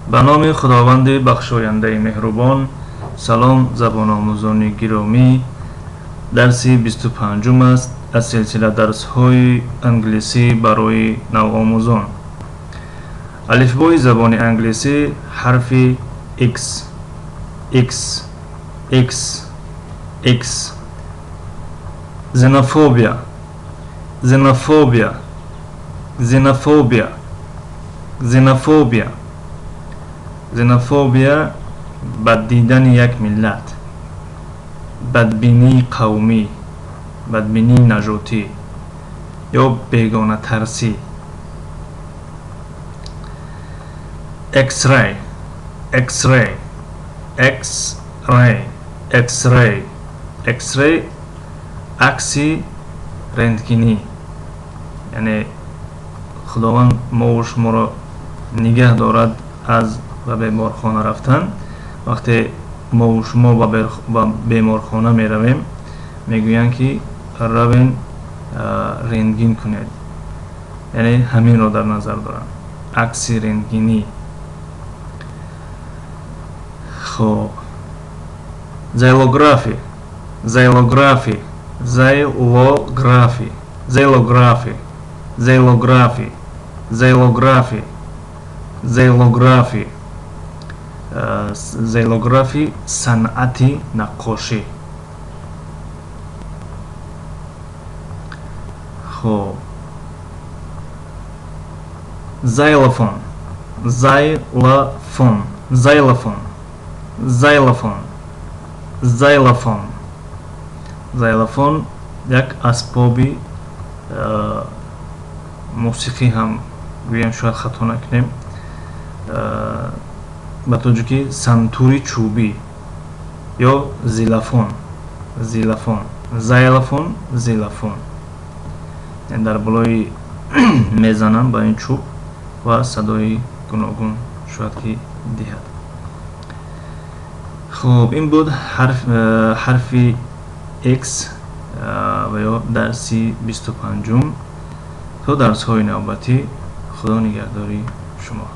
Ба номи Худованди бахшояндаи меҳрубон. Салом, забономӯзони гиромӣ. Дарси 25-ум аст аз силсила дарсҳои англисӣ барои навомӯзон. Алифбои забони англисӣ, ҳарфи X, X, X, X. Xenophobia, xenophobia, xenophobia, xenophobia. Xenophobia, бад дидани як миллат, бадбинии қавмӣ, бадбинии нажотӣ ё бегонатарсӣ. X-ray, X-ray, X-ray, X-ray. X-ray, акси рентгенӣ. Яъне Худованд мову шуморо нигаҳ дорад аз ба беморхона рафтан. Вақте мову шумо ба беморхона меравем, мегӯянд, ки равен, рентген кунед, яъне ҳаминро дар назар доранд, акси рентгенӣ. Хоб, xylography, xylography, xylography, xylography, xylography, xylography, xylography. Xylography, санъати наққошӣ. Хоб, xylophone, xylophone, xylophone, xylophone, xylophone. Xylophone як асбоби мусиқӣ ҳам гӯям, шояд хато накунем. Ба тоҷикӣ сантури чӯбӣ ё зилафон. Зилафон, xylophone, зилафон, дар болои мезанам ба ин чӯб ва садои гуногун шояд ки диҳад. Хуб, ин буд ҳарфи X ва ё дарси 25-ум. То дарсҳои навбатӣ, Худо нигаҳдори шумо.